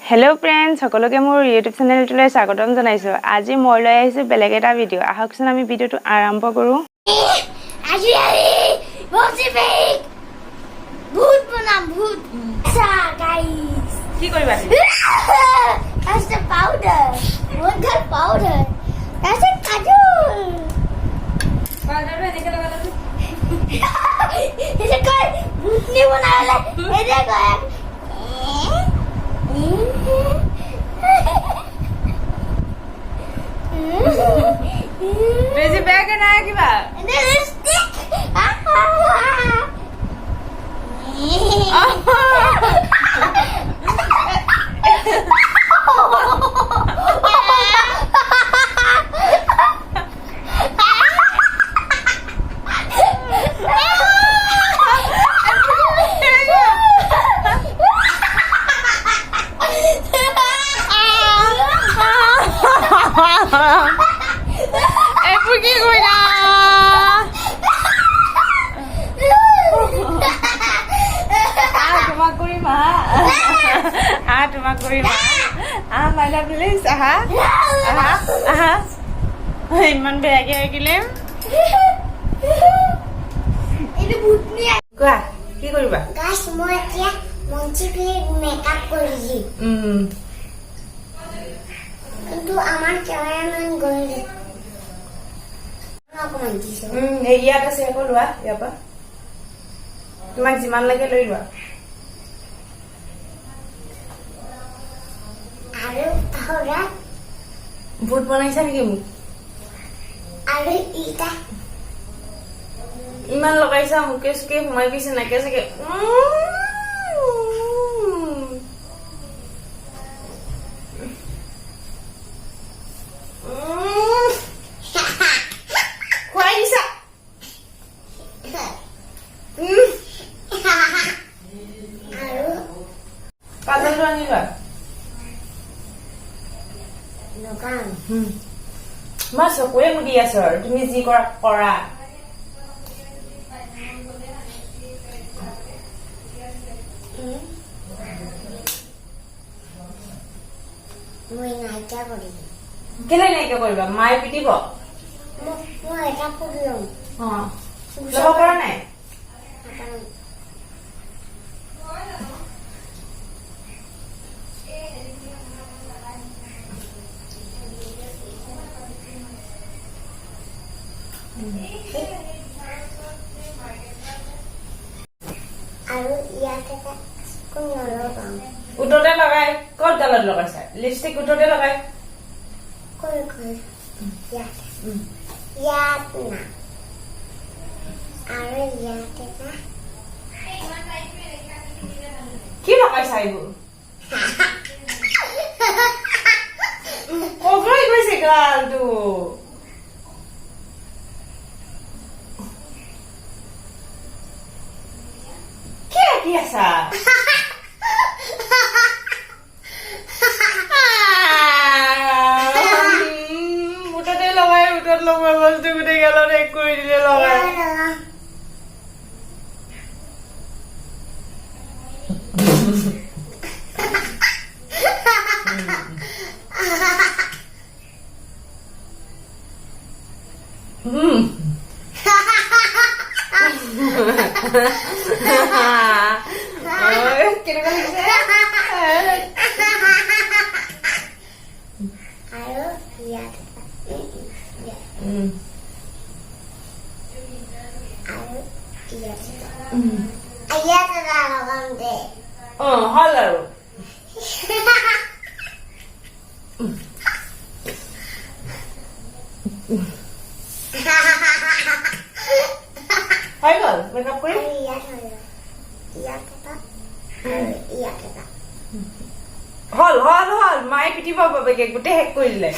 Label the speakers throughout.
Speaker 1: Hello' friends, সকলোকে মোৰ YouTube চেনেলটোলৈ স্বাগতম জনাইছোঁ। আজি মই লৈ আহিছোঁ বেলেগ এটা ভিডিঅ'। আহকচোন, আমি ভিডিঅ'টো আৰম্ভ কৰোঁ।
Speaker 2: আজি আমি মঞ্চি পেহীক ভূত বনাম, ভূত। আচ্ছা গাইস।
Speaker 1: কি কৰিবা?
Speaker 2: তাৰপিছত পাউডাৰ, বহুত ভাল পাউডাৰ, তাৰপিছত কাজল। এতিয়া কয় ভূতনি বনাবলৈ, এতিয়া কয়।
Speaker 1: বেছি বেয়াকে নাই কিবা।
Speaker 2: লিপষ্টিক।
Speaker 1: এইবোৰ কি কৰিলা? আহ, তোমাক কৰিম। আহা আহা, তোমাক কৰিম। আহা আহা, মাইনা, প্লিজ আহা আহা আহা। ইমান বেয়াকে আঁকিলে।
Speaker 2: এইটো ভূতনি।
Speaker 1: কোৱা, কি কৰিবা?
Speaker 2: গাইছ, মই এতিয়া মঞ্চি পেহীক মেকআপ কৰি দিম। কিন্তু আমাৰ কেমেৰামেন গ'ল, অকণমান দিছো।
Speaker 1: এই ইয়াত আছে আকৌ, লোৱা ইয়াৰ পৰা। তোমাক যিমান লাগে লৈ লোৱা।
Speaker 2: আৰু পাউডাৰ।
Speaker 1: ভূত বনাইছা নেকি মোক?
Speaker 2: আৰু ইটা।
Speaker 1: ইমান লগাইছা, মুখে চুকে সোমাই গৈছে, নাকে চাকে। খুৱাই দিছা।
Speaker 2: আৰু
Speaker 1: কাজলটো আনি লোৱা।
Speaker 2: লগাম।
Speaker 1: মই চকুৱে মুদি আছো আৰু তুমি যি কৰা কৰা।
Speaker 2: মই নাইকিয়া কৰিম।
Speaker 1: কেলে নাইকিয়া কৰিবা? মায়ে পিটিব।
Speaker 2: মই এটা কৰি ল'ম।
Speaker 1: অ, ল'ব পৰা নাই।
Speaker 2: নাপাৰো। আৰু ইয়াত এটা কোন নলগাওঁ।
Speaker 1: ওঠতে লগাই, ক'ত গালত লগাইছা লিপষ্টিক? ওঠতে লগাই।
Speaker 2: কৈ কৈ ইয়াত, ইয়াত না, আৰু ইয়াত এটা।
Speaker 1: কি লগাইছা এইবোৰ? কবৰাই গৈছে গালটো। কি আঁকি আছা? ওঠতে লগাই, ওঠত লগোৱা বস্তু গোটেই গালত শেষ কৰি দিলে লগাই।
Speaker 2: ইয়াত লগাওঁ।
Speaker 1: ঐ, কেনেকুৱা লাগিছে?
Speaker 2: আৰু ইয়াত এটা, ইয়াত। আৰু ইয়াত এটা। ইয়াত এটা লগাম দে।
Speaker 1: অ, হ'ল আৰু। হৈ গ'ল মেকআপ কৰি?
Speaker 2: আৰু ইয়াত হৈ গ'ল। ইয়াত এটা আৰু ইয়াত এটা।
Speaker 1: হ'ল হ'ল হ'ল, মায়ে পিটিব বাপেকে, গোটেই শেষ কৰি দিলে।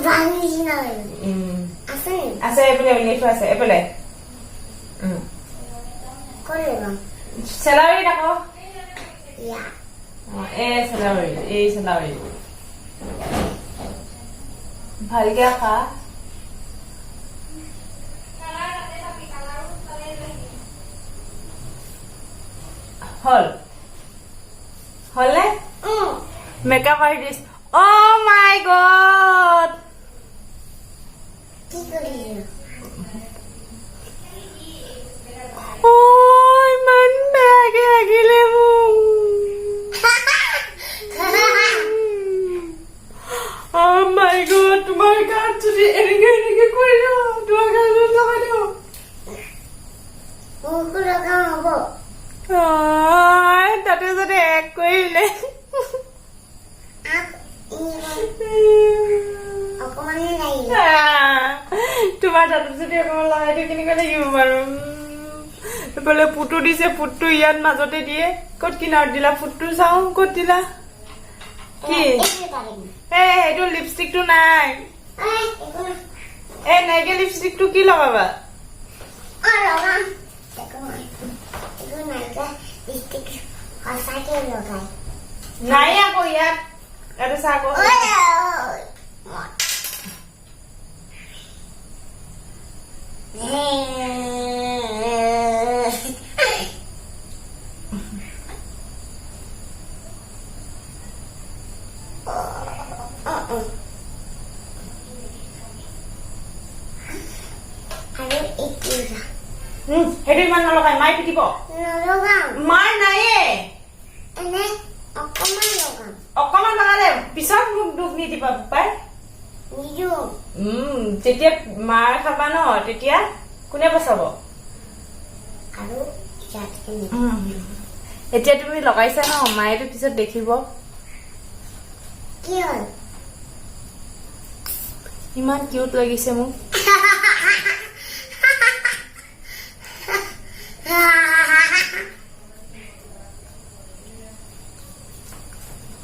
Speaker 2: ভাঙি নিচিনা হৈ গ'ল। আছে নেকি?
Speaker 1: আছে, এইফালে উলিয়াই থোৱা আছে, এইফালে।
Speaker 2: ক'ত লগাম?
Speaker 1: চেলাউৰিত আকৌ।
Speaker 2: ইয়াত।
Speaker 1: অ, এই চেলাউৰি, এই চেলাউৰি। ভালকে খা। হ'ল, হ'লনে? Makeup artist, oh my God!
Speaker 2: কি কৰিলো?
Speaker 1: অ, ইমান বেয়াকে লাগিলে মোক। Oh my God, তোমাৰ গাত যদি এনেকে এনেকে কৰি দিওঁ, তোমাৰ গাত যদি লগাই দিওঁ।
Speaker 2: মোকো লগাও হ'ব।
Speaker 1: অ, তাতে যাতে এক কৰিলে।
Speaker 2: আক অকমানে লাগিলে।
Speaker 1: আহ, তোমাৰ তাঁতত যদি অকণমান লগাই দিওঁ, কেনেকুৱা লাগিব বাৰু? এইফালে ফুটো দিছে, ফুটটো ইয়াত মাজতে দিয়ে। ক'ত কিনাৰত দিলা ফুটটো? চাওঁ, ক'ত দিলা কি?
Speaker 2: এইটো পাৰিম।
Speaker 1: এ, সেইটো লিপষ্টিকটো নাই।
Speaker 2: এই, একো নাই।
Speaker 1: এ, নাইকিয়া লিপষ্টিকটো কি লগাবা?
Speaker 2: অ, লগাম। একো নাই, একো নাইকিয়া লিপষ্টিক সঁচাকে লগাই।
Speaker 1: নাই আকৌ ইয়াত, ইয়াতে চা আকৌ।
Speaker 2: ঐ, ঐ, আৰু এতিয়া
Speaker 1: সেইটো ইমান নলগাই, মায়ে পিটিব।
Speaker 2: নলগাম।
Speaker 1: মাৰ নাইয়ে।
Speaker 2: এনে অকণমান লগাম।
Speaker 1: অকণমান লগালে পিছত মোক দুখ নিদিবা পাই।
Speaker 2: নিদিওঁ।
Speaker 1: যেতিয়া মাৰ খাবা ন, তেতিয়া কোনে বচাব?
Speaker 2: আৰু ইয়াত এনে
Speaker 1: এতিয়া তুমি লগাইছা ন, মায়েতো পিছত দেখিব।
Speaker 2: কি হ'ল?
Speaker 1: ইমান কিউট লাগিছে মোক।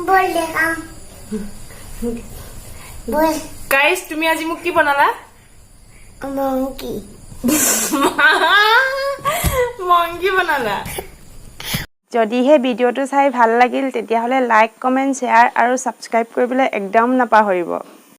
Speaker 2: বল দেখাম, বল।
Speaker 1: গাইজ, তুমি আজি মোক কি বনালা?
Speaker 2: মংকি।
Speaker 1: মংকি বনালা। যদিহে ভিডিঅ'টো চাই ভাল লাগিল, তেতিয়াহ'লে লাইক, কমেণ্ট, শ্বেয়াৰ আৰু ছাবস্ক্ৰাইব কৰিবলৈ একদম নাপাহৰিব।